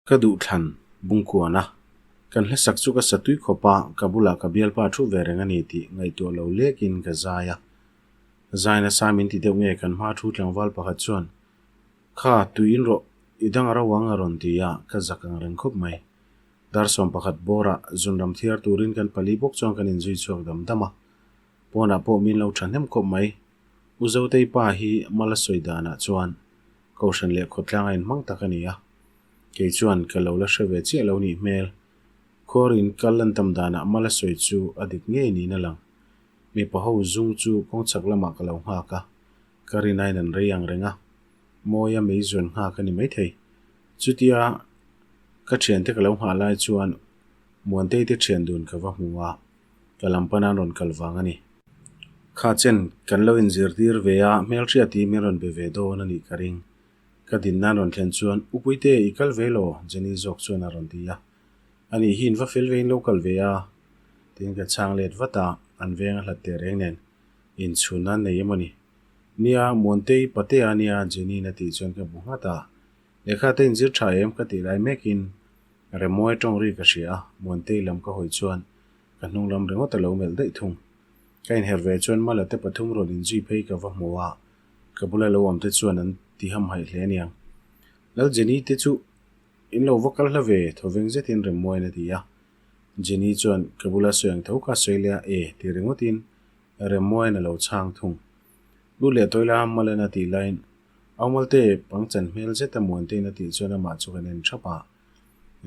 Ka duhthlan bungkuan a, kan hlasak chu ka sa tui khawp a, ka bulah ka bialpa thu ve reng a ni tih ngaihtuah lo lekin ka zai a. Zai nasa min ti deuh nge kan hma thu tlangval pakhat chuan, Kha, tui in rawh, i dang a ro ang a rawn ti a, ka zak ang reng khawp mai. Dar 11 bawrah zunram thiar turin kan pali bawk chuan kan inzui chhuak dam dam a, pawnah pawh min lo thahnem khawp mai. U Zotei pa hi mala sawi danah chuan Kohhran leh khawtlang a inhmang tak a ni a. Kei chuan ka lo la hre ve chiah lo nih hmel. Khuarin kal lan tam danah mala sawi chu a dik ngei niin a lang. Mipa ho zung chu kawng chhak lamah ka lo nghak a, ka rin aiin an rei ang reng a. Mawia mei zuan nghak a ni maithei. Chutia ka thiante ka lo nghah lai chuan Muantei te thian dun ka va hmu a, ka lam pana an rawn kal vang a ni. Kha chen kan lo inzirtir ve a, hmelhriat hi min rawn be ve dawn a nih ka ring. Ka din nan rawn thlen chuan, U Puite, i kal ve law? Jenny zawk chuan a rawn ti a. Ani hi in va fel ve in lo kal ve a? Tiin ka chhang let vat a, an veng a hlat teh reng nen inchhun nan nei emaw ni? Nia, Muantei Patea nia Jenny-in a tih chuan ka bu nghat a. Lehkha te inzir tha em ka tih lai mekin Remawi tawng ri ka hria a, Muantei lam ka hawi chuan ka hnung lam ringawt a lo melh daih thung. Ka inher ve chuan Mala te pathum rawn inzui phei ka va hmu a, ka bula lo awm te chuan an ti hamhaih hle aniang. Lal Jenny te chu in lo va kal hla ve thawveng zetin Remmawiin a ti a. Jenny chuan ka bula sawi ang tho kha sawi leh a e ti ringawtin Remmawiin a lo chhang thung. Lut leh tawi la Malan a tih laiin Aumalte pangchan hmel zeta Muantein a tih chuan amah chu kan en thap a.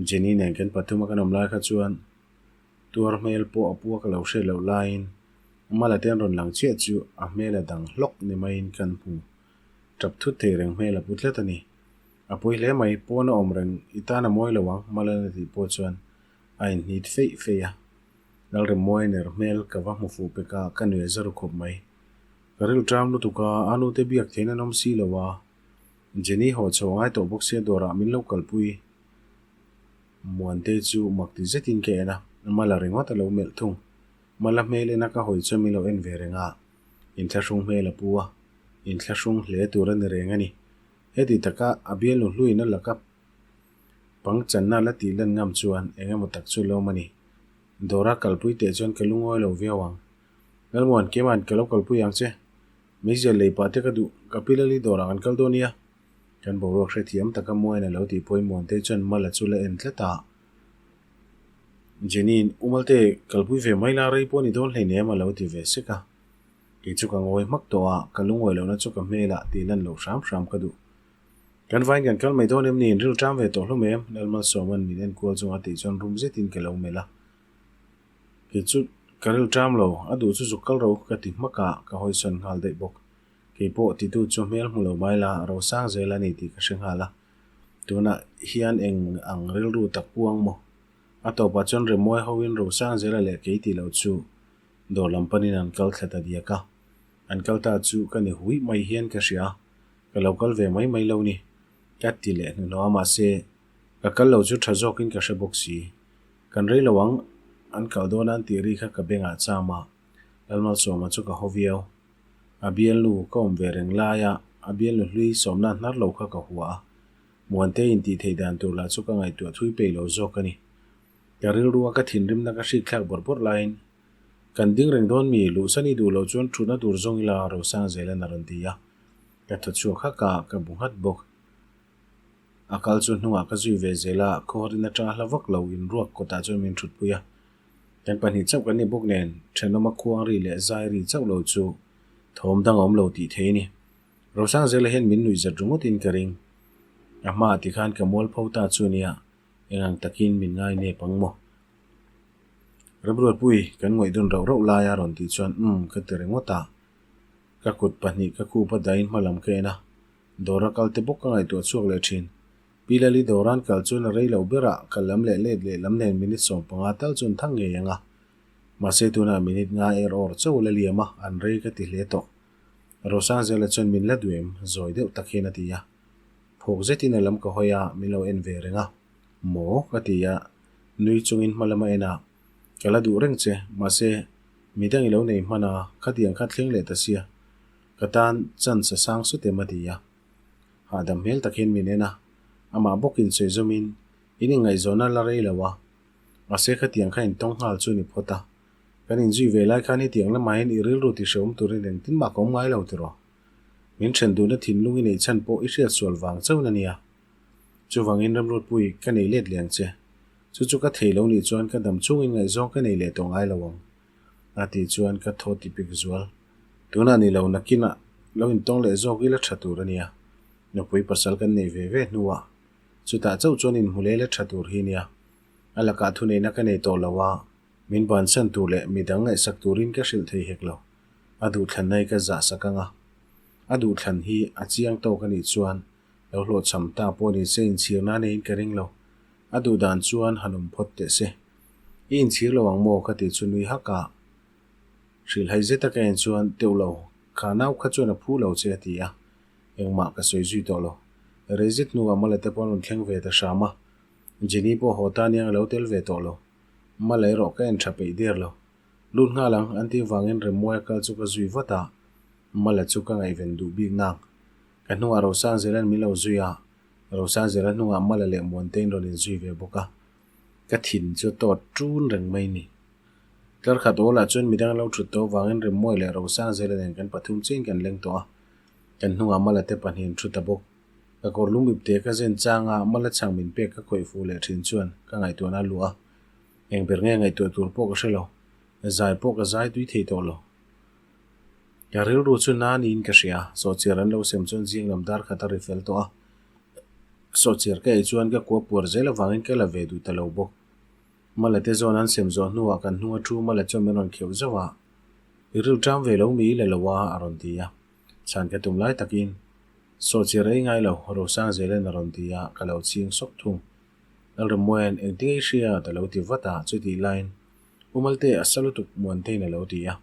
Jenny nen kan pathum a kan awm lai kha chuan tuar hmel pawh a pua ka lo hriat loh laiin Mala te an rawn lang chiah chu a hmel a dang hlawk ni maiin kan hmu. Tap thut thei reng hmel a pu tlat a ni. A pawi hle mai, pawn a awm reng i tan a mawi lo ang, Malan a tih pawh chuan a inhnit feih feih a. Lalremmawi ner hmel ka va hmu fuh pek a, ka nuih a za ru khawp mai. Ka ril ṭam lutuk a, a nute biak theiin an awm si lo a. Jenny haw chho ngai tawh bawk sia dawrah min lo kalpui. Muantei chu mak ti zetin ka en a, Mala ringawt a lo melh thung. Mala hmel ena ka hawi chuan min lo en ve reng a, inthlahrung hmel a pu a, inthlahrung hle tur a ni reng a ni. Heti taka a bialnu hluin a laka pangchanna la tih lan ngam chuan eng emaw tak chu lawm a ni. Dawra kalpui teh chuan ka lungawi lo viau ang. Lalmuan, Keima'n ka lo kalpui ang che. Meizial lei pah te ka duh, ka pi Lali dawrah kan kal dawn nia. Kan boruak hrethiam taka Muain a lo tih pawhin Muantei chuan Mala chu la en tlat a. Jenny-in, U Malte, kalpui ve mai la, rei pawh ni dawn hleinem a lo ti ve sek a. Kei chu ka ngawi hmak tawh a, ka lungawi lohna chu ka hmelah tih lan loh hram hram ka duh. Kan vain kan kal mai dawn em ni, inril ṭam ve tawh hlawm em? Lalmalsawma'n min enkual chunga tih chuan rum zetin ka lo melh a. Kei chu ka ril ṭam lo, a duh chu zuk kal ro ka ti hmak a, ka hawisawn nghal daih bawk. Kei pawh titu chu hmel hmu lo mai la, ro sang zel a ni tih ka hre nghal a. Tunah hian eng ang rilru tak pu ang maw? A tawpah chuan Remawi hoin ro sang zela leh kei tih loh chu dawr lam panin an kal thla ta diak a. An kal ta chu ka ni huih mai hian ka hria, ka lo kal ve mai mai lo ni. Ka ti leh hnuhnawh a mahse ka kal lo chu tha zawkin ka hre bawk si. Kan rei lo ang, an kal dawn a an tih ri kha ka bengah cham a, Lalmalsawma chu ka haw viau. A bialnu ka awm ve reng laia a bialnu hlui sawmna hnar lo kha ka hua a, Muante intih theih dan tur lah chu ka ngaihtuah thui peih lo zawk a ni. Ka rilrua ka thinrimna ka hrik thlak bawrh bawrh laiin, Kan ding reng dawn mi, luhsan i duh loh chuan thutna tur zawng ila Rosang Zelan a rawn ti a. Ka thaw chhuak hak a, ka bu nghat bawk. A kal chu hnungah ka zui ve zel a, khawharin atanga hla vak lo inruak kawtah chuan min thutpui a. Kan pahnih chauh kan ni bawk nen, thenawma khuang ri leh zai ri chauh lo chu thawm dang a awm lo tih thei a ni. Rosang zela hian min nuih zat ringawtin ka ring. A hmaah tikhan ka mual pho ta chu nia, eng ang takin min ngai nep ang maw? Remruatpui, kan ngawih dun rauh rauh lai a rawn tih chuan umm ka ti ringawt a. Ka kut pahnih ka khup a dahin hma lam ka en a, dawra kal te bawk ka ngaihtuah chhuak leh thin. Pi Lali dawran kal chuan a rei lo berah ka lam leh let leh lam nen minute 15 tal chuan thang ngei ang a. Mahse tunah minute nga er awr chauh la liam a, an rei ka ti hle tawh. Rosangzela chuan min la duh em? Zawi deuh tak hian a ti a. Phawk zetin a lam ka hawi a, min lo en ve reng a. Maw? ka ti a, nui chungin hma lam a en a. Ka la duh reng che, mahse midang i lo nei hman a, khatiang kha thleng leh ta sia. Ka tan chance a sang sut em a ti a. Hahdam hmel tak hian min en a, amah bawkin sawi zawmin, In inngaihzawn a la rei lo a, mahse khatiang kha intawng nghal chu ni phawt a. Kan inzui ve lai khan hetiang lamah hian i rilru ti hrehawm turin engtin mah ka awm ngai lo tiraw? Min then duhna thinlung i neih chhan pawh i hriat sual vang chauhin a nia. Chuvangin Remruatpui ka nei let leh ang che. Chu chu ka thei lo nih chuan ka dam chungin ngaihzawng ka nei leh tawh ngai lo ang. A tih chuan ka thaw ti pik zual. Tunah ni lo nakinah lo intawng leh zawk ila tha tur a nia. Nupui pasal kan nei ve ve hnuah chutah chauh chuan inhmu leh la tha tur hi nia. A lakah thuneihna ka nei tawh lo a, min bansan tur leh midang ngaihsak turin ka hrilh thei hek lo. A duhthlanna hi ka zah sak ang a. A duhthlan hi a chiang tawk a nih chuan lo hlawhchham ta pawh ni se inchhirna neiin ka ring lo. A duh dan chuan han awm phawt teh se. I inchhir lo ang maw ka tih chu nui hak a. Hrilhhai zeta ka en chuan teuh lo, kha nau kha chuan a phu lo che a ti a. Engmah ka sawi zui tawh lo. Rei zet hnuah Mala te pawh an rawn thleng ve ta hram a. Jenny pawh haw ta aniang a lo tel ve tawh lo. Mala erawh ka en tha peih der lo. Lut nghal ang, an tih vangin Remmuaia kal chu ka zui vat a. Mala chu ka ngaihven duh bik nang. Ka hnungah Rosangzela'n min lo zui a, Rosangzela hnungah Mala leh Muantein rawn inzui ve bawk a. Ka thin chu a tawt ṭun reng mai ni. Tlar khat awlah chuan midang lo ṭhut tawh vangin Remmuai leh Rosangzela nen kan pathum chiahin kan leng tawh a. Kan hnungah Mala te pahnih an ṭhu ta bawk. Ka kawr lung ip te ka zen chang a, Mala chhang min pek ka khawih fuh leh ṭhin chuan ka ngaihtuahna a luh a. Eng ber nge ngaihtuah tur pawh ka hre lo. Zai pawh ka zai tui thei tawh lo. Ka rilru chu na niin ka hria. Sawhchiar an lo sem chuan zing lam dar khat a ri fel tawh a. Sawhchiar ka ei chuan ka kua puar zel avangin ka la ve duh ta lo bawk. Mala te zawn an sem zawh hnuah kan hnung a thu Mala chuan min rawn kheuh zauh a. I ril ṭam ve lo mi i la lo a, a rawn ti a. Chhan ka tum lai takin, Sawhchiar ei ngai lo, Rosang Zelen a rawn ti a, ka lo ching sawk thung. Lalrammuaia'n engtin nge i hria? a lo ti vat a, chutih laiin U Malte a sa lutuk Muantein a lo ti a.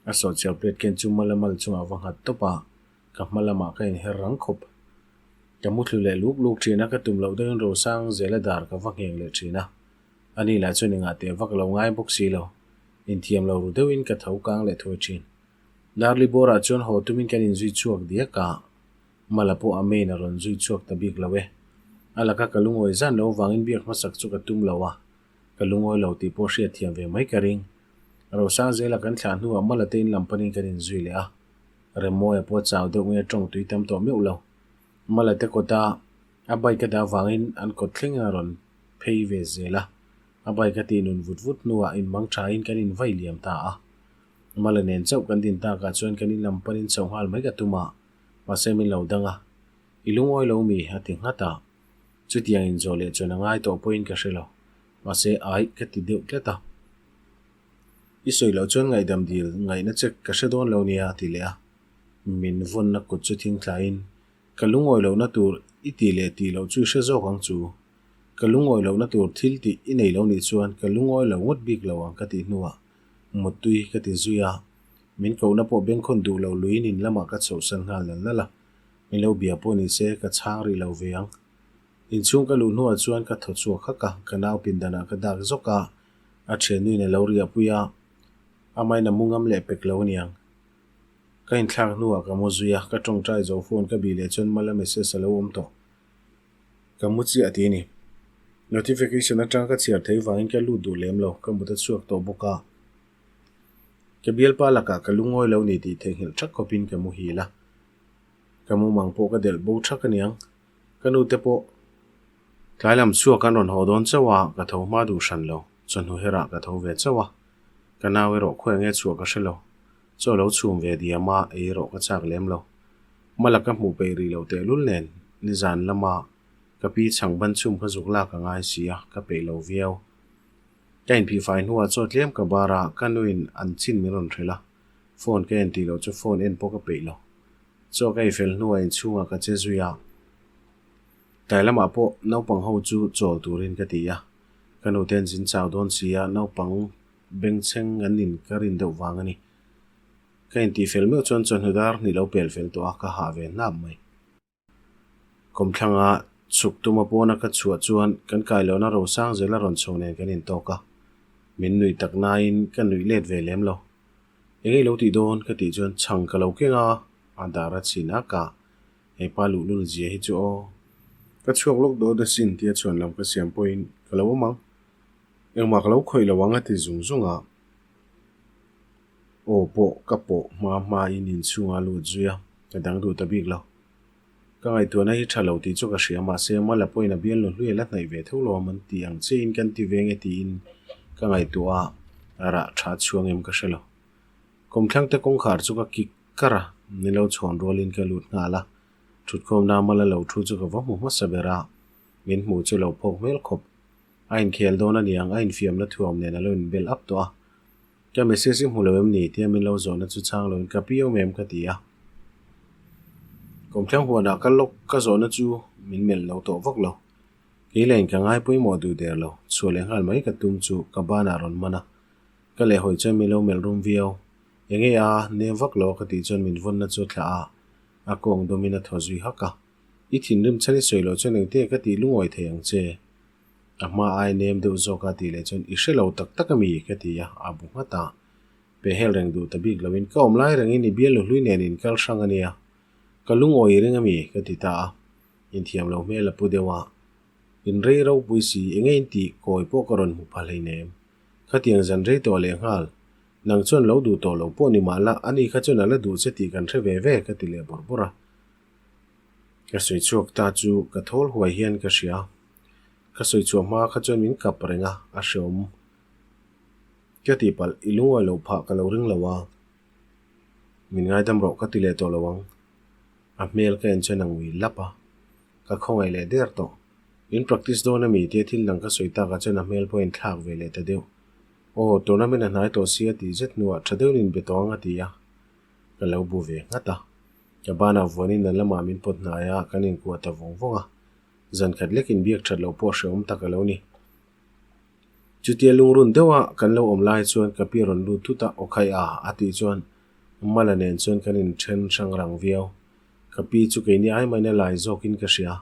A sawhchiar plate ken chu Mala mal chungah va nghat tawp a, ka hma lamah ka inher rang khawp. Ka muthlu leh luk luk thin a, ka tum loh deuhin Rosang Zela dar ka va ngheng leh thin a. Ani lah chuan engah teh vak lo ngai bawk si lo. Inthiam lo ru deuhin ka tho kang leh thuai thin. Darli bawrah chuan haw tumin kan inzui chhuak diak a, Mala pawh a main a rawn zui chhuak ta bik lo e. A laka ka lungawi zan lo vangin biak hmasak chu ka tum lo a, ka lungawi lo tih pawh hriat thiam ve mai ka ring. Rosang zela kan thlah hnuah Mala te in lam panin kan inzui leh a, Remmawia pawh chau deuh nge tawng tui tam tawh meuh lo. Mala te kawta a bike a dah vangin an kawt thlengin a rawn phei ve zel a, a bike a tih nun vut vut hnuah inmang thain kan invai liam ta a. Mala nen chauh kan din takah chuan kan in lam panin chhoh nghal mai ka tum a, mahse min lo dang a, I lungawi lo mi? a ti nghat a. Chutiang inzawh leh chuan a ngai tawh pawhin ka hre lo, mahse aih ka ti deuh tlat a. I sawi loh chuan ngaihdam dil ngaihna che ka hre dawn lo nia a ti leh a. Min vawnna kut chu thing thlaiin, Ka lungawi lohna tur i tih leh tih loh chu i hre zawk ang chu. Ka lungawi lohna tur thil tih i nei lo nih chuan ka lungawi lo ngawt bik lo ang ka tih hnuah Muttui ka ti zui a, min kohna pawh bengkhawn duh lo luiin in lamah ka chhohsan nghal nal nal a, min lo bia pawh ni se ka chhang rih lo ve ang. Inchhung ka luh hnuah chuan ka thaw chhuak hak a, ka nau pindanah ka dak zawk a, a thiannuin a lo riahpui a, amahin a mu ngam leh pek lo aniang. Ka inthlak hnuah ka mu zui a, ka tawngtai zo phone ka bih leh chuan Mala message a lo awm tawh. Ka mu chiah tih a ni. Notification atang ka chhiar thei vangin ka lut duh lem lo, ka mut a chhuak tawh bawk a. Ka bialpa lakah ka lungawi lo ni tih theihnghilh thak khawpin ka muhil a. Ka mumang pawh ka delh bo thak aniang. Ka nute pawh tlai lam chhuak an rawn haw dawn chauh a, ka tho hma duh hran lo. Chawhnu herah ka tho ve chauh a. Ka nau erawh khawi nge chhuah ka hre lo. Chaw lo chhum ve diam a, ei erawh ka chak lem lo. Mala ka hmuh peih rih loh tehlul nen, nizan lama ka pi chhang ban chhum kha zuk lak a ngai si a, ka peih lo viau. Ka inphihfai hnuah chaw tlem ka bar a, ka nuin an chin min rawn hrilh a, phone ka en tih loh chu phone en pawh ka peih lo. Chaw ka ei fel hnuah inchhungah ka che zui a, tlai lamah pawh naupang ho chu chawl turin ka ti a, ka nute an zin chau dawn si a, naupang bengchheng an nin ka rin deuh vang a ni. Ka intih fel meuh chuan chawhnu dar hnih lo pel fel tawh a, ka hah ve hnap mai. Kawmthlanga chhuk tuma pawna ka chhuah chuan kan kailohna rosang zel a rawn chho nen kan intawk a, min nuih tak nain ka nuih let ve lem lo. Eng ei lo tih dawn ka tih chuan chhang ka lo keng a, a dar a chhin ak a, hepa luhlul zia hi chu aw. Ka chhuak lawk dawn asin tia chhuan lam ka siam pawhin ka lo awm ang. Engmah ka lo khawih lo ang a ti zung zung a. Aw pawh ka pawh hma hmain inchhungah a lut zui a, ka dang duh ta bik lo. Ka ngaihtuahna hi tha lo tih chu ka hria mahse Mala pawhin a bialnu hlui a la hnaih ve tho lo a man tih ang chiahin kan ti ve nge tiin ka ngaihtuah a, a rah tha chhuang em ka hre lo. Kawmthlangte kawngkhar chu ka kik kar a, ni lo chhawn rualin ka lut nghal a, thutkhawmna Mala lo thu chu ka va hmu hmasa ber a, min hmuh chu lo phawk hmel khawp. A inkhel dawn a niang, a infiamna thuam nen a lo inbel up tawh a. Ka message i hmu lo em ni? tia min lo zawhna chu chhang loin ka pi awm em ka ti a. Kawmthlang huanah ka lawk ka zawhna chu min melh lo tawh vak lo. Kei lain ka ngai pawimawh duh der lo, chhuah leh nghal mai ka tum chu ka banah rawn man a. Ka lehhawi chuan min lo melh rum viau. Enge a, nem vak lo a ka tih chuan min vawnna chu a thlah a, a kawng dawmin a thaw zui hak a. I thinrim chhan i sawi loh chuan engte ka tih lungawi thei ang che? A hma ai nem deuh zawk a tih leh chuan i hre lo tak tak a mi? ka ti a, a bu nghat a. Pehhel reng duh ta bik loin ka awm lai rengin i bialnu hlui nen in kal hrang a nia. Ka lungawi ring a mi? ka ti ta a. Inthiam lo hmel a pu deuh a. In rei ropui si, enge in tih kawi pawh ka rawn hmu pha hleinem. Khatiang zan rei tawh leh nghal. Nang chuan lo duh tawh lo pawh ni mah la, ani kha chuan a la duh che tih kan hre ve ve, ka ti leh bawrh bawrh a. Ka sawi chhuak ta chu ka thawl huai hian ka hria. Ka sawi chhuah hma kha chuan min kap reng a, a hreawm. Ka tihpalh, i lungawi loh phah ka lo ring lo a. Min ngaidam rawh ka ti leh tawh lo ang. A hmel ka en chuan a ngui lap a. Ka khawngaih leh der tawh. In practice dawn a mi tia thil dang ka sawi takah chuan a hmel pawh a inthlak ve leh ta deuh. Aw, tournament a hnai tawh si a tih zet hnuah tha deuhin inbe tawh ang a ti a. Ka lo bu ve nghat a. Ka banah vuanin a lamah min pawt hnai a, kan inkuah ta vawng vawng a. Zan khat lek inbiak that loh pawh hrehawm tak a lo ni. Chutia lungrun deuha kan lo awm lai chuan ka pi rawn lut thut a, Aw khai a, a tih chuan Mala nen chuan kan inthen hrang rang viau. Ka pi chu keini ai maina lai zawkin ka hria.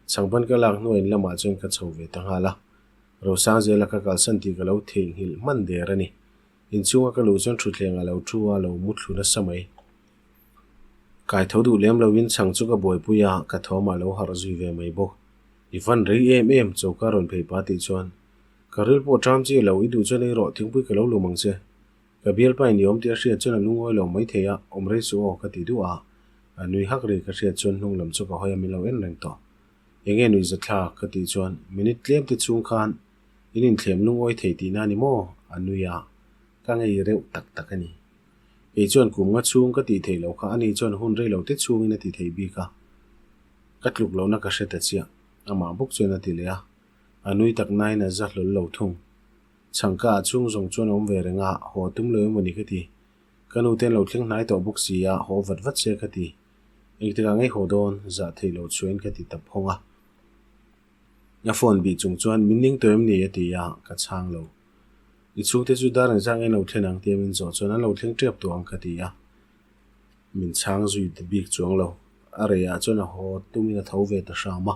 Chhangban ka lak hnuah in lamah chuan ka chho ve ta nghal a. Rosangzela ka kalsan tih ka lo theihnghilh hman der a ni. Inchhunga ka luh chuan thutthleng a lo thu a, lo muthlu nasa mai. Kai tho duh lem loin chhang chu ka buaipui a, ka thawmah lo harh zui ve mai bawk. I van rei em em, choka rawn phei pa tih chuan ka ril pawh ṭam chi lo, i duh chuan ei rawh, thingpui ka lo lum ang che. Ka bialpa in i awm tih a hriat chuan a lungawi lo mai thei a, awm rei suh aw ka ti duh a. A nui hak ri ka hriat chuan hnung lam chu ka hawi a min lo en reng tawh. Enge nui zathlak ka tih chuan minute tlem te chhung khan in inthlem lungawi thei tihna a ni maw? A nui a, ka ngei reuh tak tak a ni. Kei chuan kum nga chhung ka tih theih loh kha ani chuan hun rei lo te chhungin a ti thei bik a, ka tluk lohna ka hre ta chiah, amah bawk chuan a ti leh a, a nui tak nain a za hlawl lo thung. Chhangka ah chhung zawng chuan a awm ve reng a, haw tum lo emawni ka ti. Ka nu te an lo thleng hnai tawh bawk si a, haw vat vat se ka ti. Engtikah ngei haw dawn, zah theih loh chhuahin ka ti ta phawng a. A phone bih chung chuan min ning tawh em ni a ti a, ka chhang lo. I chhungte chu dar engzah nge an lo thlen ang tia min zawh chuan an lo thleng tep tawh ang ka ti a. Min chhang zui ta bik chuang lo. A reiah chuan a haw tumin a tho ve ta hram a.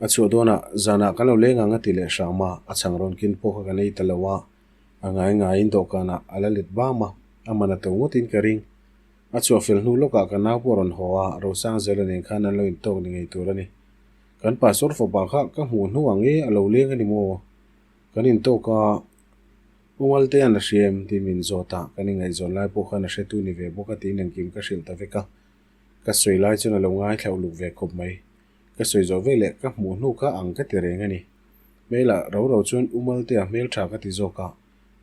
A chhuah dawnah zanah kan lo leng ang a ti leh hram a, a chhang rawn kin pawh kha kan ei ta lo a, a ngai ngaiin dawhkanah a la let bam a, a man a to ngawtin ka ring. A chhuah fel hnu lawkah ka nau pawh a rawn haw a, Rosangzela nen khan an lo intawk ni ngei tur a ni. Kan pastor fapa kha ka hmuh hnu ang e, a lo leng a ni maw? Kan intawk a, U Maltea'n a hria em? tih min zawt a, kan ingaihzawn lai pawh khan a hretu ni ve bawk a tiin engkim ka hrilh ta vek a. Ka sawi lai chuan a lo ngaithla uluk ve khawp mai. Ka sawi zawh veleh ka hmuh hnu kha ang ka ti reng a ni. Hmelah ro ro chuan U Maltea hmel tha ka ti zawk a,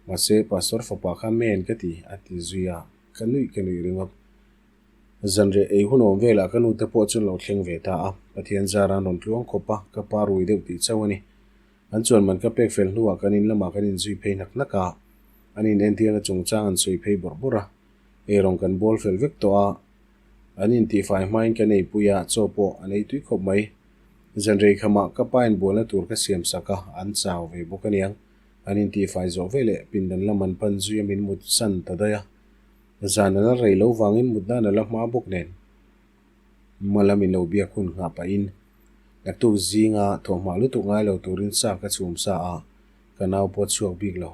mahse Pastor fapa kha men ka ti, a ti zui a, ka nuih ka nuih ringawt. Zanriah ei hun awm velah ka nute pawh chuan lo thleng ve ta a, Pathian zara an rawn tluang khawp a, ka pa rui deuh tih chauh a ni. An chuan man ka pek fel hnuah kan in lamah kan inzui phei hnak hnak a, an inentirna chungchang an sawi phei bawrh bawrh a, eirawng kan bawl fel vek tawh a, an intihfai hmain kan eipui a, chaw pawh an ei tui khawp mai. Zanrei khamah ka pa inbualna tur ka siam sak a, an chau ve bawk aniang. An intihfai zawh veleh pindan lam an pan zui a min mut san ta daih a, zan a la rei lo vangin mut nan a la hma bawk nen. Mala min lo biak hun nghah pahin naktuk zinga thawhhmah lutuk ngai lo turin sa ka chhum sa a, ka nau pawh a chhuak bik lo.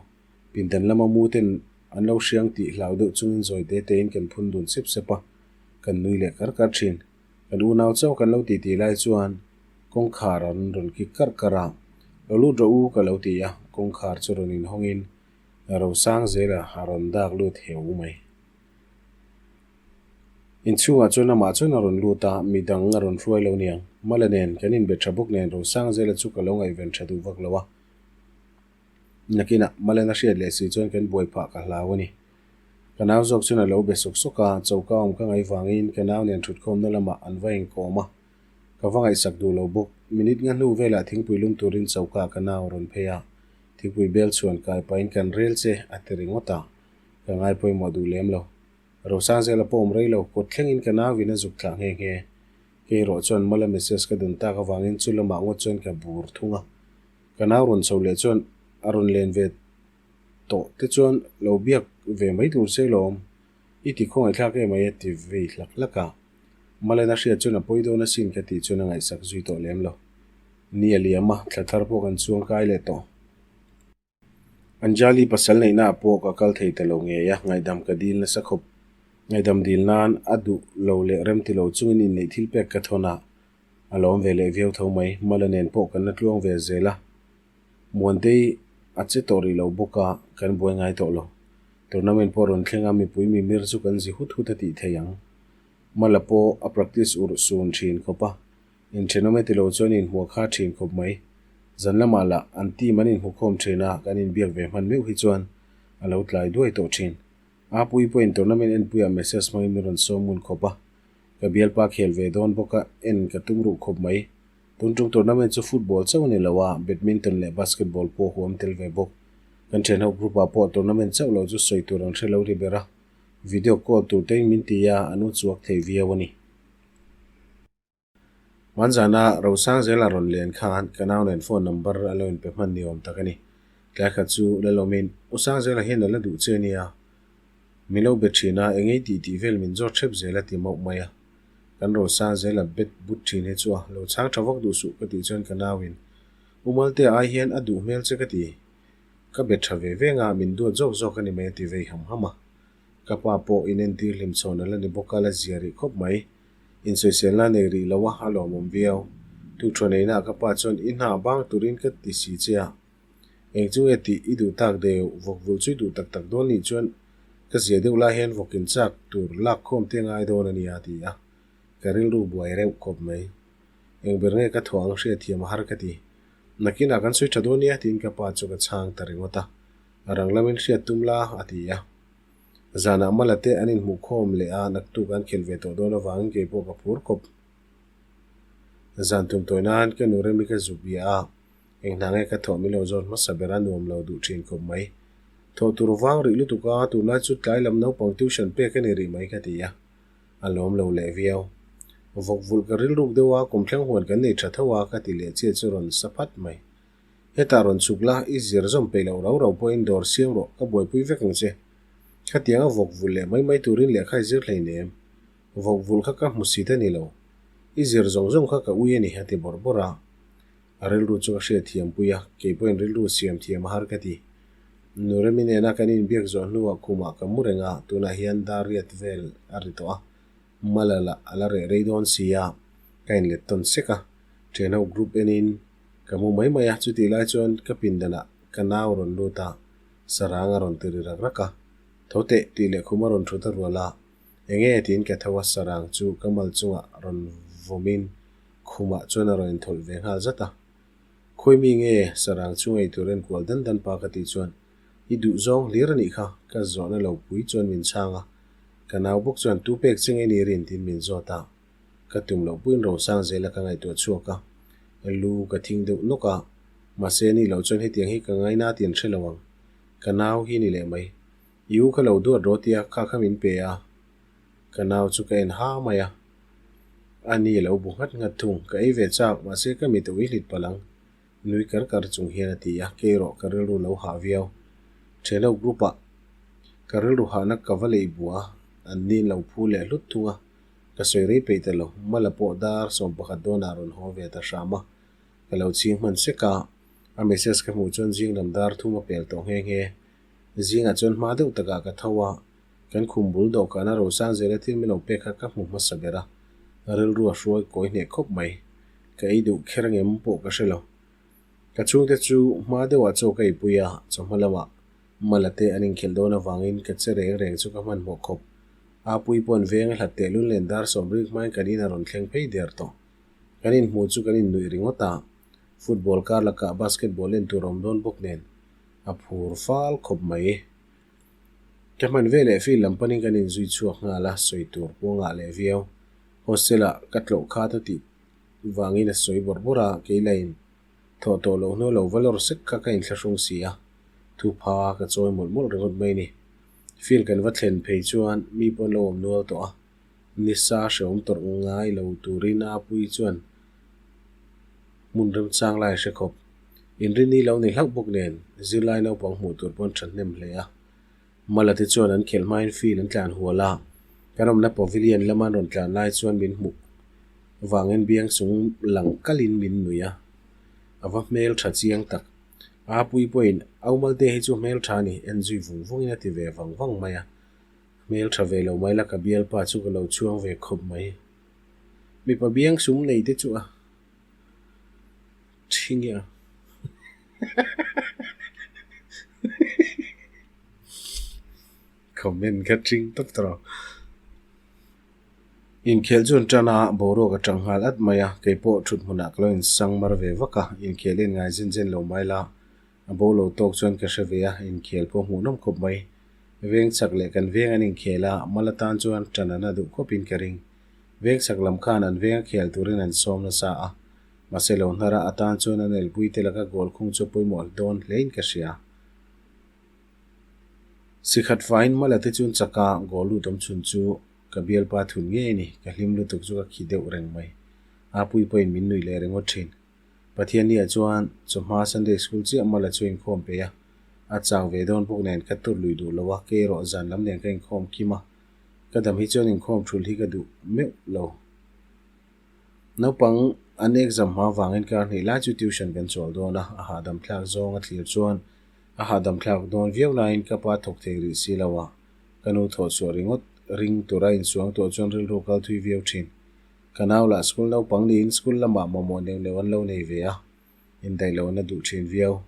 Pindan lama mu ten an lo hriang tih hlau deuh chungin zawi te tein kan phun dun sep sep a, kan nui leh kar kar thin. Kan unau chauh kan lo titi lai chuan. Kawngkhar an rawn kik karh karh a, Lo lut rawh u ka lo ti a, kawngkhar chu rawn inhawngin Rosang zela a rawn dak lut heu mai. Inchhungah chuan amah chuan a rawn lut a, midang a rawn hruai lo niang. Mala nen kan inbe tha bawk nen Rosang zela chu ka lo ngaihven tha duh vak lo a. Nakinah Malena hriat leh si chuan kan buai phah ka hlau a ni. Ka nau zawk chuan a lo be sawk sawk a, choka awm ka ngaih vangin ka nau nen thutkhawmna lamah an va inkawm a, ka va ngaihsak duh lo bawk. Minute nga hnu velah thingpui lum turin choka ka nau a rawn phei a, thingpui bel chhuan kai pahin kan rel che a ti ringawt a, ka ngai pawimawh duh lem lo. Rosangzela pawh awm rei lo, kawt thlengin ka nauin a zuk thlah nghe nghe. Kei erawh chuan Mala message ka dun tak avangin chu lamah ngawt chuan ka bur thung a. Ka nau rawn chho leh chuan a rawn len ve tawh te chuan lo biak ve mai tur che lawm, i ti khawngaihthlak em mai a ti vei hlak hlak a. Malena hriat chuan a pawi dawn asin ka tih chuan a ngaihsak zui tawh lem lo. Ni a liam a, thla thar pawh kan chuang kai leh tawh. Anjali pasal neihna ah pawh ka kal thei ta lo ngei a, ngaihdam ka dil nasa khawp. Ngaihdam dil nan a duh lo leh rem ti lo chungin inneih thil pek ka thawn a, a lawm ve leh viau tho mai. Mala nen pawh kan la tluang ve zel a, Muantei a che tawh rih lo bawk a, kan buai ngai tawh lo. Tournament pawh rawn thleng a, mipui mimir chu kan zi hut hut a tih thei ang. Mala pawh a practice urh sun thin khawp a, Inthenawm e tilo chuan inhmuh kha thin khawp mai. Zan lamah lah an team an inhmukhawm thin a, kan inbiak ve hman meuh hi chuan a lo tlai duai tawh thin. Apuii pawhin tournament enpuiah message hmangin min rawn sawm ngun khawp a, ka bialpa khel ve dawn bawk a, en ka tum ruh khawp mai. Tun tum tournament chu football chauh a ni lo a, badminton leh basketball pawh huam tel ve bawk. Kan thianho group ah pawh tournament chauh lo chu sawi tur an hre lo ri ber a, video call tur tein min ti a, an u chuak thei viau a ni. Hmanzana Rosang zela rawn len khan ka nau nen phone number a lo inpe hman ni awm tak a ni. Tlai khat chu Lalawmin, U Sangzela hian a la duh che nia. Min lo be thin a, engei tih tih vel min zawt hrep zel a ti mauh mai a. Kan Rosangzela bet but thin hi chu a lo chhang tha vak duh suh ka tih chuan ka nauin, U Maltea ai hian a duh hmel che ka ti. Ka bet tha ve veng a, min duat zawk zawk a ni mai a ti vei ham ham a. Ka pa pawh inentir hlim chhawn a la ni bawk a, la zia rih khawp mai. Insawiselna nei rih lo a, a lawmawm viau. Tukṭhaw neihnaah ka pa chuan i hna bang turin ka ti si che a. Eng chu nge tih i duh tak deuh, vawk vulh chu i duh tak tak dawn nih chuan ka zia deuh lai hian vawk inchak tur lak khawm te ngai dawn a nia a ti a. Ka rilru buai reuh khawp mai. Eng ber nge ka thawh ang hriatthiam a har ka ti. Nakinah kan sawi ṭha dawn nia tiin ka pa chu ka chhang ta ringawt a. A rang lamin hriat tum la a ti a. Zanah Mala te an inhmuhkhawm leh a, naktuk an khelh ve tawh dawn avangin kei pawh ka phur khawp. Zan tum tawi nan ka nu Remi ka zuk bia a, eng hna nge ka thawh min lo zawt hmasa ber a nuam lo duh thin khawp mai. Thawh tur vang rih lutuk a, tunlai chu tlai lam naupang tuition pek a ni rih mai ka ti a, a lawm lo leh viau. Vawk vulh ka rilruk deuh a, kum thleng huan kan nei tha tho a ka ti leh chiah chu rawn sa phat mai. Hetah rawn chhuk la, i zir zawm peih loh rau rau pawhin dawr siam rawh, ka buaipui vek ang che. Khatianga vawk vulh leh mai mai turin lehkha i zir hleinem. Vawk vulh kha ka hmu sit a ni lo. I zir zawng zawng kha ka ui a ni, a ti bawrh bawrh a. A rilru chu ka hriat thiam pui a, kei pawhin rilru siam thiam a har ka ti. Nuremi nena kan inbiak zawh hnuah khumah ka mu reng a, tunah hian dar riat vel a ri tawh a. Mala lah a la reh rei dawn si a, ka inlet tawn sek a. Thianho group enin Ka mu mai mai a, chutih lai chuan ka pindanah ka nau rawn lut a, sarang a rawn ti ri rak rak a. Tho teh tih leh khum a rawn thut a rual a, eng nge tiin ka tho a, sarang chu ka mal chungah rawn vawmin khumah chuan a rawn inthawlh ve nghal zat a. Khawi mi nge sarang chu ngei tur enkual dan dan pa ka tih chuan i duh zawng hlir a nih kha ka zawhna lo pui chuan min chhang a, ka nau bawk chuan tu pek che nge ni rin tiin min zawt a. Ka tum loh puiin Rosang zela ka ngaihtuah chhuak a, lu ka thing deuh nawk a, mahse ni loh chuan hetiang hi ka ngaina tih an hre lo ang. Ka nau hi ni leh mai. I u kha lo duat rawh tia kha kha min pe a, ka nau chu ka en ha mai a. A ni a lo bu nghat nghat thung, ka ei ve chak, mahse ka mit a ui hlit palh ang. Nui kar kar chung hian a ti a, kei erawh ka rilru lo hah viau. Ṭhianho group ah ka rilru hahna ka va lei bua, an ni in lo phu leh hlut thung a. Ka sawi rei peih ta lo, Mala pawh dar 11 dawnah rawn haw ve ta hram a, ka lo chhing hman sek a, a message ka hmuh chuan zing lam dar thum a pel tawh nghe nghe. Zingah chuan hma deuh takah ka tho a, kan khum bul dawhkana Rosangzela thil min lo pek kha ka hmu hmasa ber a, rilru a hruai kawi hneh khawp mai. Ka ei duh kher angem pawh ka hre lo. Ka chhungte chu hma deuhah chaw ka eipui a, chawhma lamah Mala te an inkhelh dawn avangin ka che reng reng chu ka hmanhmawh khawp. Apui paw'n veng a hlat tehlul nen dar sawmrik hmain kan in a rawn thleng phei der tawh. Kan inhmuh chu kan innuih ringawt a, football kar lakah basketball en tur a awm dawn bawk nen a phur fal khawp mai. Ka hman veleh field lam panin kan inzui chhuak nghal a, sawi tur pawh a ngah leh viau. Hostel-ah ka tlawh khat a tih vangin a sawi bawrh bawrh a, kei lain thawh tawh loh hnuai lo va lawr sek kha ka inthlahrung si a, thupha ka chawi mawlh mawlh ringawt mai ni. Field kan va thlen phei chuan mi pawh an lo awm nual tawh a, nisa hrehawm tawrh ngai lo turin a pui chuan hmun remchang lai a hre khawp. Inrini lo ni hlauh bawk nen zirlai naupang hmuh tur pawh an thahnem hle a. Mala te chuan an khelh hmain field an tlan hual a, kan awmna pavilion lama an rawn tlan lai chuan min hmuh vangin biang chung lang kalin min nui a, a va hmel tha chiang tak. A pui pawhin Aumalte hi chu hmel tha a ni, en zui vung vungin a ti ve vang vang mai a. Hmel tha ve lo mai la ka bialpa chu ka lo chhuang ve khawp mai. Mipa biang sum nei te chu a Ṭhing a. Comment kha ṭhing tawp tawh rawh. Inkhel chu an ṭan a, boruak a ṭang nghal at mai a, kei pawh ṭhut hmunah ka lo insang mar ve vak a, inkhel en ngai zen zen lo mai la, a bo lo tawk chuan ka hre ve a, inkhel pawh hmuhnawm khawp mai. Veng chak leh kan veng an inkhel a, mal atan chuan ṭan an a duh khawpin ka ring. Veng chak lam khan an venga khel turin an sawm nasa a, mahse lo hnara atan chuan an elpui te laka goal khung chu pawimawh dawn hlein ka hria. Sikhat faiin Mala te chuan chaka goal lut awm chhun chu ka bialpa thun ngei a ni, ka hlim lutuk chu ka khi deuh reng mai. Apui pawhin min nuih leh ringawt thin. Pathianniah chuan chawhma Sunday School chiah Mala chu inkhawm peih a, a chau ve dawn bawk nen ka tur lui duh lo a, kei erawh zan lam nen ka inkhawm kim a, Ka dam hi chuan inkhawm thul hi ka duh meuh lo. Naupang an exam hma vangin kar hnih lai chu tuition kan chawl dawn a, a hahdam thlak zawng a thlir chuan a hahdam thlak dawn viau laiin ka pa thawk thei rih si lo a, ka nu thawh chhuah ringawt ring tura insuang tuah chuan rilru kal thui viau thin. Ka nau lah school naupang niin school lamah mamawh neuh neuh an lo nei ve a, indaih lohna duh thin viau.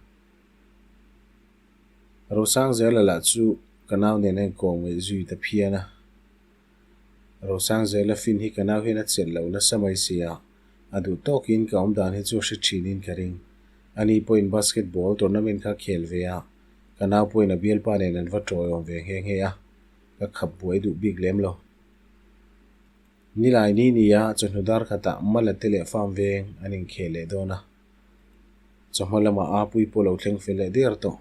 Rosangzela lah chu ka nau nen a inkawm ngaih zui ta phian a. Rosangzela fin hi ka nau hian a chelh lo nasa mai si a, a duh tawkin ka awm dan hi chu a hre thinin ka ring. Ani pawhin basketball tournament kha khel ve a, ka nau pawhin a bialpa nen an va tawiawm ve nghe nghe a, ka khap buai duh bik lem lo. Nilai ni nia chawhnu dar khatah Mala te leh farm veng an inkhel leh dawn a. Chawhma lamah Apui pawh lo thleng fel leh der tawh.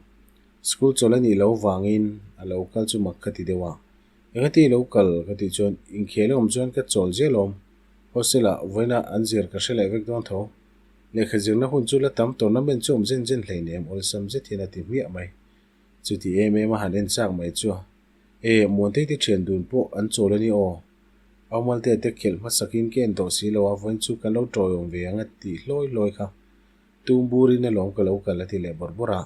School chawlh a nih loh vangin a lo kal chu mak ka ti deuh a. Engati i lo kal? ka tih chuan inkhel a awm chuan ka chawl zel awm. Hostel ah vawiina an zir ka hre leh vek dawn tho. Lehkha zirna hun chu la tam tournament chu awm zen zen hleinem awlsam zet hian a ti hmiah mai. Chuti em em a han en chak mai chu a. E, Muantei te thian dun pawh an chawl a ni aw. Aumalte te khelh hmasakin ka en tawh si lo a, vawiin chu kan lo tawiawm ve ang a tih hlawi hlawi kha. Tum burin alawm ka lo kal a ti leh bawrh bawrh a.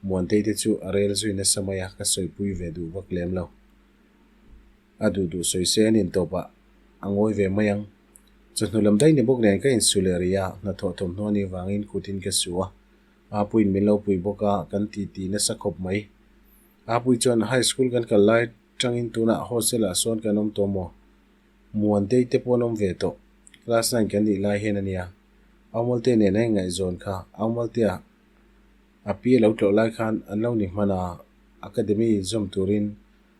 Muantei te chu a rel zui nasa mai a, ka sawipui ve duh vak lem lo. A duh duh sawi se an intawpah a ngawi ve mai ang. Chawhnu lam daih ni bawk nen ka insu leh rih a, hnathawh thawmhnaw a nih vangin kutin ka su a. Apuiin min lo pui bawk a, kan titi nasa khawp mai. Apui chuan high school kan kal lai tangin tunah hostel ah sawn kan awm tawh maw? Muantei te pawh an awm ve tawh. Class nine kan nih lai hian a nia. Aumalte nen a ingaihzawn kha Aumaltea a pi a lo tlawh lai khan an lo ni hman a, academy zawm turin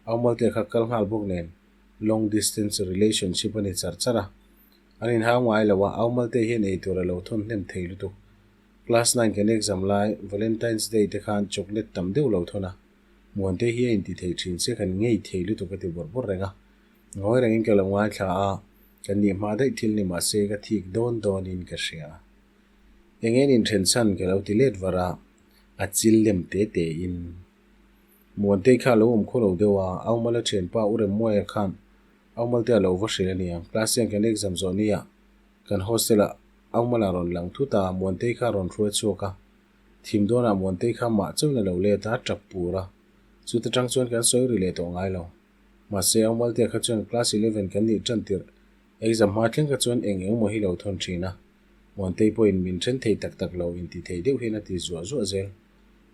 Aumaltea kha kal nghal bawk nen long distance relationship a ni char char a. An inhau ngai lo a, Aumalte hian eitur a lo thawn hnem thei lutuk. Class nine kan exam lai Valentine's Day te khan chocolate tam deuh lo thawn a, Muante hi a inti thei thin che kan ngei thei lutuk a ti bawrh bawrh reng a. Ngawi rengin ka lo ngaithla a, kan nih hma daih thil ni mah se ka thik dawn dawnin ka hria. Eng en inthen chhan ka lo ti let var a, a chil lem te te in. Muantei kha a lo awm khaw lo deuh a, Aumala thianpa U Remmuaia khan Aumalte a lo va hrilh a nia, class ten kan exam zawh nia kan hostel ah Aumala rawn lang thut a, Muantei kha a rawn hruai chhuak a. Thim dawnah Muantei kha mah chauhin a lo let a, tap pur a. Chuta tang chuan kan sawi ri leh tawh ngai lo. Mahse, Aumaltea kha chuan class 11 kan nih tan tirh exam hma thleng kha chuan eng eng maw hi lo thawn thin a. Muantei pawhin min then thei tak tak lo inti thei deuh hian a ti zuah zuah zel.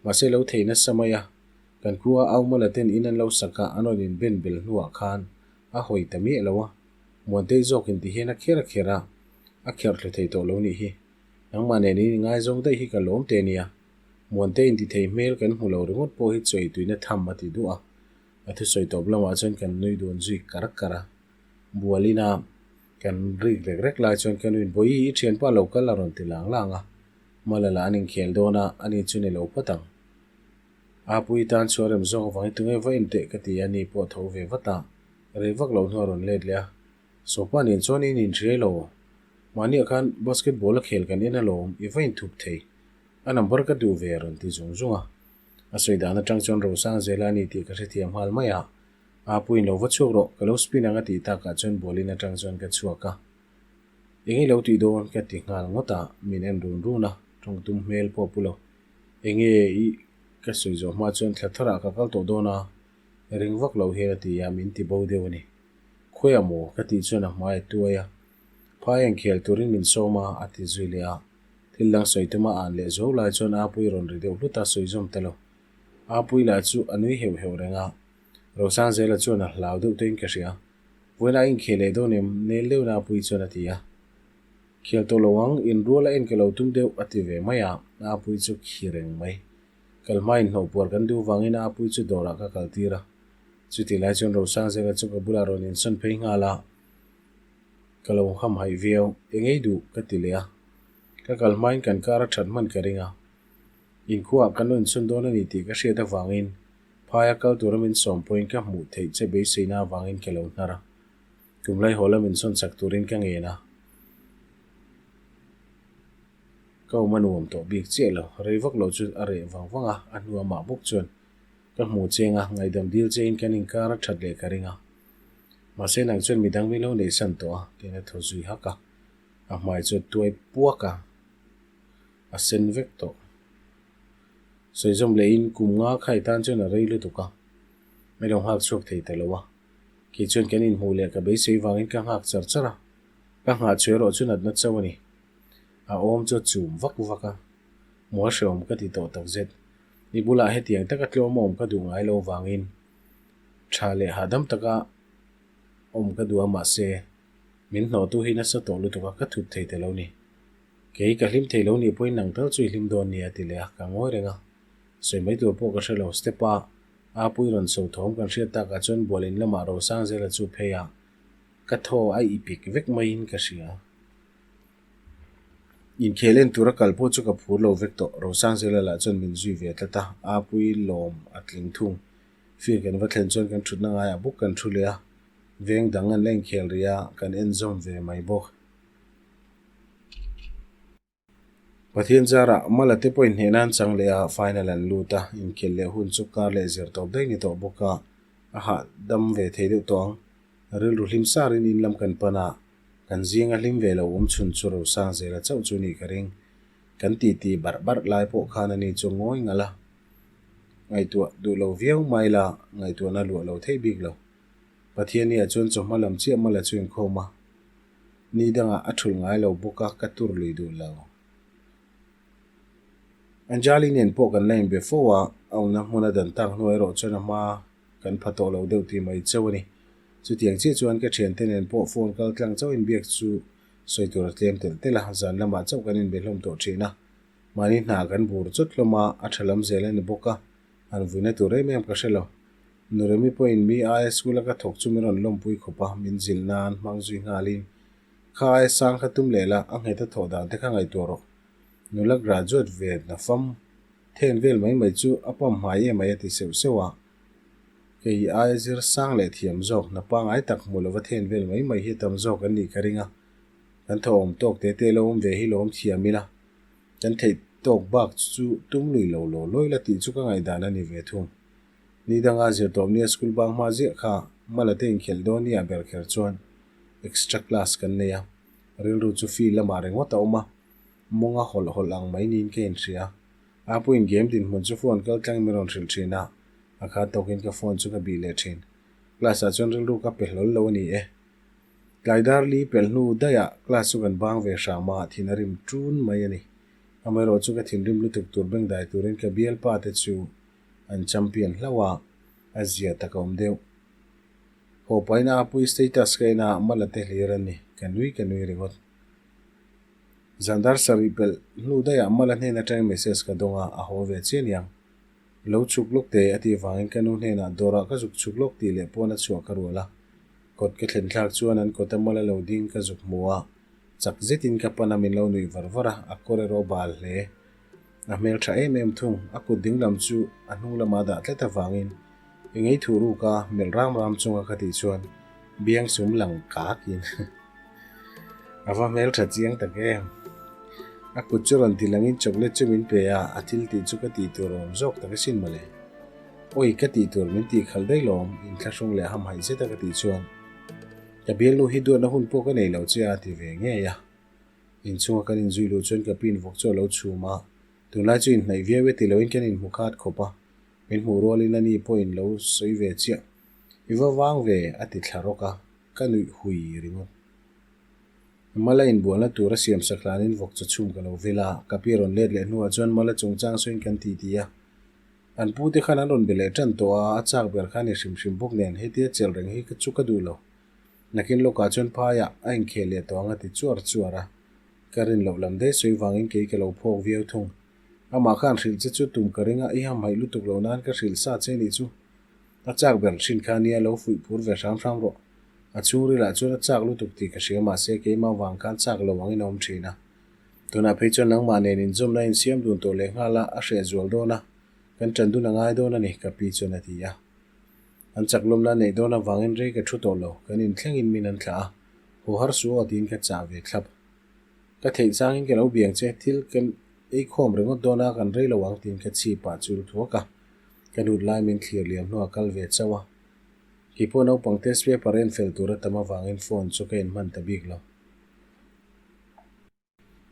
Mahse lo thei nasa mai a, kan khua Aumala ten in an lo sak a, an rawn inben bel hnuah khan a hawi ta miah lo a. Muantei zawk inti hian a kher a kher a, a kherh thlu thei tawh lo nih hi. Nangmah nen in ingaizawng daih hi ka lawm te nia. Muantei inti thei hmel kan hmu lo ringawt pawh hi chawi tuina tham a ti duh a. A thusawi tawp lamah chuan kan nui dun zui kar kar a. Bualina kan rik rek rek lai chuan ka nuin Bawihi i thianpa lo kal a rawn ti lang lang a. Mala lah an inkhel dawn a, ani chu ni lo phawt ang. Apuii tan chhuah rem zawk avangin tunge va en teh ka ti a, ni pawh a tho ve vat a. Rei vak loh hnu a rawn let leh a. Sawpa nen chuan in inhriai lo. Mahniah khan basketball a khel kan en alawm, i va inthup thei. A number ka duh ve a rawn ti zung zung a. A sawi dan atang chuan Rosang zela a ni tih ka hrethiam nghal mai a. Apuiin lo va chhuak rawh, ka lo spin ang a tih takah chuan ball-in atang chuan ka chhuak a. Eng i lo tih dawn? ka ti nghal ngawt a, min en run run a, tawng tum hmel pawh pu lo. Enge i ka sawi zawh hma chuan thla tharah ka kal tawh dawn a, ring vak loh hian a ti a, min ti bo deuh a ni. Khawiah maw? ka tih chuan a hmai a tuai a, phai ang khel turin min sawm a, a ti zui leh a. Thil dang sawi tuma an leh zo lai chuan Apuii rawn ri deuh hlut a, sawi zawm ta lo. Apuii lah chu a nui heuh heuh reng a, Rosangzela chuan a hlau deuh tawhin ka hria. Vawiin a inkhel leh dawn em? Nel deuhin Apuii chuan a ti a. Khel tawh lo ang, inrual a en ka lo tum deuh a ti ve mai a, Apuii chu khi reng mai. Kal hmain hnawh puar kan duh vangin Apuii chu dawrah ka kal tir a. Chutih lai chuan Rosangzela chu ka bulah rawn insawn phei nghal a, ka lo hamhaih viau. Eng ei duh? ka ti leh a. Ka kal hmain kan kar a that hman ka ring a. Inkhuaah kan lo insawn dawn a ni tih ka hriat avangin Phaia kal tura min sawm pawhin ka hmuh theih che beiseina avangin ka lo hnar a. Kum lai haw lam insawn chak turin ka ngen a. Ka awm a nuam tawh bik chiah lo. Rei vak lo chu a reh vang vang a, a hnu amah bawk chuan ka hmu cheng a, ngaihdam dil chein kan inkar a that leh ka ring a. Mahse nang chuan midang min lo neihsan tawh a, tiin a thaw zui hak a. A hmai chu a tuai puak a, a sen vek tawh. Sawizawm lehin kum nga khai tan chuan a rei lutuk a, min lo nghak chhuak thei ta lo a. Kei chuan kan inhmuh leh ka beisei vangin ka nghak char char a, ka nghah chu erawh chu natna chauh a ni. A awm chu a chum vak vak a, hmuh a hrehawm ka ti tawh takzet. I bulah hetiang taka tlawm a awm ka duh ngai lo vangin tha leh hahdam taka awm ka duh a mahse min hnawhtu hi nasa tawh lutuk a, ka thup thei ta lo ni. Kei ka hlim thei lo nih pawhin nang tal chu i hlim dawn nia ti leh a, ka ngawi reng a. Sawi mai tur pawh ka hre lo. Step a Apuii rawn chho thawm kan hriat takah chuan bualin lamah Rosangzela chu phei a, ka thaw a ipik vek maiin ka hria. Inkhel en tura kal pawh chu ka phur lo vek tawh. Rosangzela lah chuan min zui ve tlat a, Apuii lawm a tling thung. Field kan va thlen chuan kan thutna ngaiah bawk kan thu leh a, veng dang an la inkhel rih a, kan en zawm ve mai bawk. Pathian zarah Mala te pawhin hnehna an chang leh a, final an lut a, inkhelh leh hun chu kar leh zir tawp daih ni tawh bawk a, a hahdam ve thei deuh tawh ang. Rilru hlim sarin in lam kan pan a, kan zinga hlim ve lo awm chhun chu Rosang zela chauh chu nih ka ring. Kan titi barh barh lai pawh khan ani chu ngawi ngalh a, ngaihtuah duh lo viau mai la, ngaihtuahna luah lo thei bik lo. Pathianniah chuan chawhma lam chiah Mala chu inkhawm a. Ni dangah a thulh ngai lo bawk a, ka tur lui duh lo. Anjali nen pawh kan la inbe fo a, a awmna hmun a dan tak hnu erawh chuan a hma kan pha tawh lo deuh tih mai chauh a ni. Chutiang chiah chuan ka thiante nen pawh phone kal tlang chauh inbiak chu sawi tur a tlem telh telh a, zan lamah chauh kan inbe hlawm tawh thin a. Mahni hna kan bur chawt hlawm a, a tha lam zel a ni bawk a, han vuina tur em em ka hre lo. Nuremi pawhin mi aia school a ka thawk chu min rawn lawmpui khawp a, min zilh nan hmang zui nghalin, Kha aia sang kha tum leh la, a nghet a thawh dan te kha ngaihtuah rawh. Nula graduate ve na fam then vel mai mai chu a pam hmai em mai a ti seuh seuh a. Kei aia zir sang leh thiam zawk, hna pangai tak hmu lova then vel mai mai hi tam zawk an nih ka ring a. Kan thawhawm tawk te te lo awm ve hi lawm thiam ila, kan theih tawk bak chu tum lui lo law lawi la tih chu ka ngaihdan a ni ve thung. Ni danga zirtawp nia school bang hma ziah kha Mala te inkhelh dawn nia ber kher chuan extra class kan nei a, rilru chu field lamah ringawt a awm a, mawnga hawlh hawlh ang mai niin ka inhria. Apuiin game dinhmun chu phone kal tlangin min rawn hrilh thin a, a khat tawkin ka phone chu ka bih leh thin. Class ah chuan rilru ka pe hlawl lo a ni e. Tlai dar li pelh hnu daihah class chu kan bang ve hram a, thin a rim ṭun mai a ni. Amaherawh chu ka thinrim lutuk tur bengdai turin ka bialpa te chu an champion hlauh a, a zia tak a awm deuh. Haw pahin a apui status ka en a, mala te hlir a ni, ka nui ka nui ringawt. Zan dar sarih pelh hnu daihah mala hnen atangin message ka dawng a, a haw ve chiah niang. Lo chhuk lawk teh a tih vangin ka nu hnenah dawrah ka zuk chhuk lawk tih leh pawn a chhuah ka rual a. Kawt ka thlen thlak chuan an kawta mala lo ding ka zuk hmu a, chak zetin ka pan a min lo nuih var var a, a kawr erawh bal hle. A hmel tha em em thung, a kut ding lam chu a hnung lamah dah tlat avangin i ngei thuh ruk a, melh ram ram chunga ka tih chuan biang sum lang kakin a va hmel tha chiang tak em. A kut chu rawn ti langin chocolate chu min pe a, a thil tih chu ka tih tur awm zawk tak asin mawle. Awi ka tih tur min tih khalh daih lawm, inthlahrung leh hamhaih zeta ka tih chuan ka bialnu hi duatna hun pawh ka nei lo che a ti ve ngei a. Inchhunga kan inzui luh chuan ka pin vawk chu a lo chhum a, tunlai chu inhnaih viau e ti loin kan inhmu khat khawp a, min hmuh rualin ani pawhin lo sawi ve chiah. I va vang ve a ti thla rawk a, ka nuih hui ringawt. Mala inbualna tur a siam sak hlanin vawk chaw chhum ka lo vil a, ka pi rawn let leh hnuah chuan Mala chungchang sawiin kan ti ti a. An pu te khan an rawn be leh tan tawh a, a chak ber kha a ni hrim hrim bawk nen hetia chelh reng hi chu ka duh lo. Nakin lawkah chuan phaiah a inkhel leh tawh ang a ti chuar chuar a. Ka rin loh lam daih sawi vangin kei ka lo phawk viau thung. Amah khan hrilh che chu tum ka ring a, i hamhaih lutuk lo nan ka hrilh sa che nih chu. A chak ber thin kha nia lo fuih phur ve hram hram rawh. A chhungrilah chuan a chak lutuk tih ka hria mahse keimah vang khan chak lo angin a awm thin a. Tunah phei chuan nangmah nen inzawmna insiam dun tawh leh nghal a, a hreh zual dawn a, kan ṭan dun a ngai dawn a ni, ka pi chuan a ti a. An chak lawmna neih dawn avangin rei ka thu tawh lo, kan inthlengin min an thlah a, haw har suh aw tiin ka chah ve thlap. Ka theih changin ka lo biang che, thil kan ei khawm ringawt dawn a, kan rei lo ang tiin ka chhip ah chul thuak a, ka lut lai min thlir liam hnuah kal ve chauh a. Keipawh naupang test paper en fel tur a tam avangin phone chu ka inhman ta bik lo.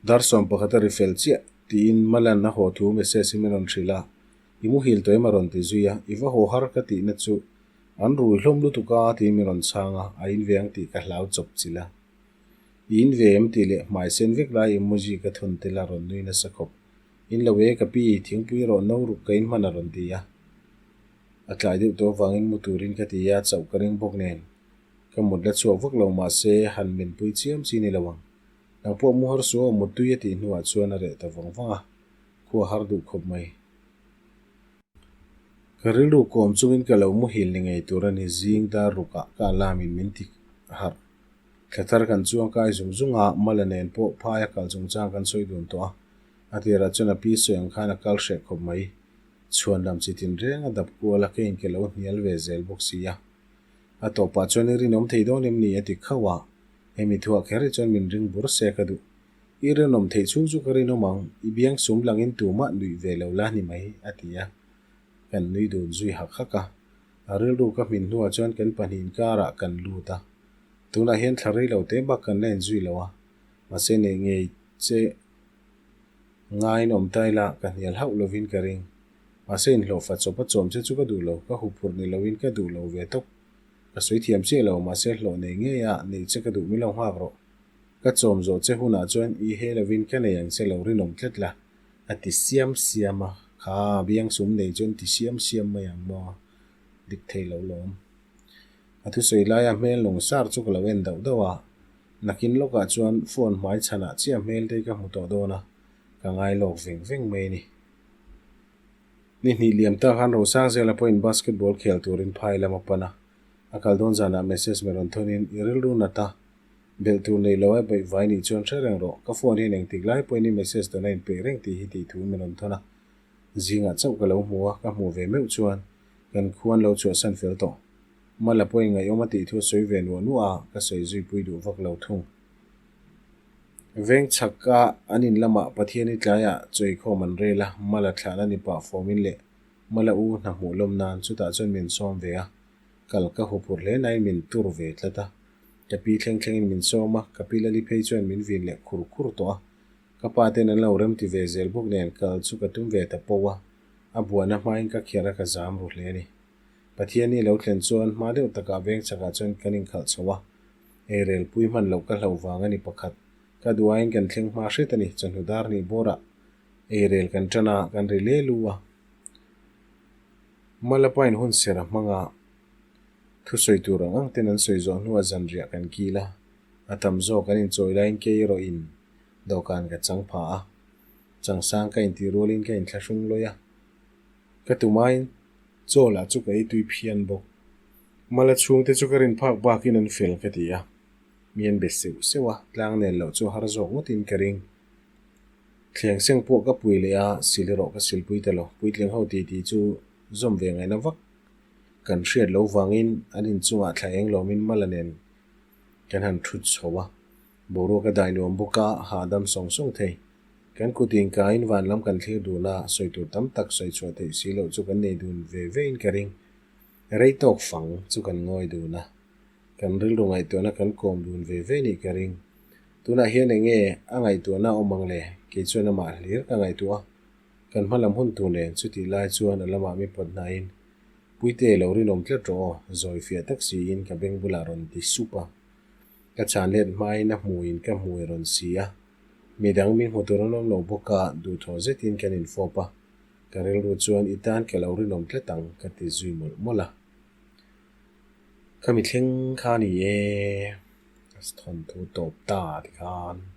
Dar 11 a ri fel chiah tiin Malan a haw thu message hi min rawn hrilh a, I muhil tawh em a rawn ti zui a, I va haw har ka tihna chu an rui hlawm lutuk a tiin min rawn chhang a, a in ve ang tih ka hlau chawp chilh a. I in ve em tih leh hmai sen vek lai emoji ka thawn tel a rawn nui nasa khawp. In lo e ka pi, thingpui rawh no ruk ka in hman a rawn ti a. A tlai deuh tawh avangin mu turin ka ti a, chauh ka ring bawk nen. Ka mut la chhuak vak lo mahse han menpui chiam chi ni lo ang. Nang pawh mu har suh aw muttui a tih hnuah chuan a reh ta vang vang a, khua har duh khawp mai. Ka rilru kawm chungin ka lo muhil ni ngei tur a ni zing dar rukah ka alarm in min ti harh. Thla thar kan chuang kai zung zung a, Mala nen pawh phaia kal chungchang kan sawi dun tawh a, a tirah chuan a pi sawi ang khan a kal hreh khawp mai. Chhuan lam chi tin reng a dap kual a, keiin ka lo hnial ve zel bawk si a. A tawpah chuan i rinawm thei dawn em ni a ti khauh a, hemi thuah kher hi chuan min ring bur se ka duh. I rinawm theih chhung chu ka rinawm ang, i biang sum langin tumah nuih ve lo la ni mai a ti a. Kan nui dun zui hak hak a. A rilru ka hmin hnuah chuan kan pahnihin karah kan lut a. Tunah hian thla rei lo te bak kan la inzui lo a, mahse neih ngei che ngaiin awm ta ila ka hnial hauh lovin ka ring. Mahse inhlawhfa chawp a chawm che chu ka duh lo, ka huphurh ni loin ka duh lo ve tawp. Ka sawi thiam chiah lo, mahse hlawh nei ngei a, neih che ka duh mi lo nghak rawh. Ka chawm zawh che hunah chuan i he lovin ka nei ang che lo rinawm tlat la, a ti siam siam a, kha biang sum nei chuan ti siam siam mai ang maw? Dik thei lo lawm. A thusawi laia hmel lung sar chu ka lo en dauh dauh a, nakin lawkah chuan phone hmai chhanah chiah hmel te ka hmu tawh dawn a, ka ngai lawk veng veng mai a ni. Ni hnih liam tak khan Rosangzela pawhin basketball khel turin phai lam a pan a, a kal dawn zanah message me rawn thawnin i rilru nat a, belh tur nei lo ai baih vai nih chuan hre reng rawh, ka phone hian engtik lai pawhin i message dawn a inpeih reng tih hi tih thu min rawn thawn a, zingah chauh ka lo hmu a, ka hmuh ve meuh chuan kan khuan lo chhuahsan fel tawh. Mala pawhin ngaihawm a tih thu a sawi ve nuah nuah a, ka sawi zui pui duh vak lo thung. Veng chhaka an in lamah Pathiani tlaiah chawikhawm an rel a, Mala thlahna ni pah fawmin leh Mala u hna hmuh lawm nan chutah chuan min sawm ve a, kal ka huphurh hle nain min tur ve tlat a. Ka pi thleng thlengin min sawm a, ka pi Lali phei chuan min vin leh khur khur tawh a. Ka pa ten an lo remti ve zel bawk nen kal chu ka tum ve ta po a, a buana hmain ka kher a ka zam ru hle a ni. Pathiani lo thlen chuan hma deuh takah veng chhakah chuan kan inkhalh chho a. Eirel pui hman loh ka hlauh vang a ni pakhat. Ka duaiin kan thleng hma hret a ni, chawhnu dar hnih bawrah eirel kan tan a, kan ri le lu a. Malapain hun ser a hmang a, thusawi tur ang ang ten an sawi zawh hnuah zanriah kan kil a, a tam zawk an inchawi laiin kei erawhin dawhkan ka chang pha a, changsang ka intih rualin ka inthlahrung lawi a, ka tumain chaw lah chu ka ei tui phian bawk. Mala chhungte chu ka rin phak bakin an fel ka ti a, mi an be seuh seuh a, tlang nen loh chu har zawk ngawtin ka ring. Thleng seng pawh ka pui leh a, sil erawh ka silpui ta lo. Puitling ho titi chu zawm ve ngaihna vak kan hriat lo vangin an inchungah thla eng lawmin Mala nen kan han thut chho a. Boruak a dai nuam bawk a, hahdam sawng sawng thei. Kan kut inkaiin van lam kan thlir dun a, sawi tur tam tak sawi chhuah theih si loh chu kan nei dun ve vein ka ring. Rei tawk fang chu kan ngawi dun a, kan rilru ngaihtuahna kan kawm dun ve ve nih ka ring. Tunah hian eng nge a ngaihtuahna a awm ang le? Kei chuan amah hlir ka ngaihtuah a, kan hma lam hun tur nen chutih lai chuan a lamah mi pawt hnaiin, Puite lo rinawm tlat rawh aw, zawi fiah tak siin ka beng bulah rawn ti sup a. Ka chhan let hmain a hmuiin ka hmui rawn si a, midang min hmu tur an awm lo bawk a, duhthawh zetin kan infawp a. Ka rilru chuan i tan ka lo rinawm tlat ang ka ti zui mawlh mawlh a. Ka mithleng kha ni e, a thawnthu tawp ta tikhan.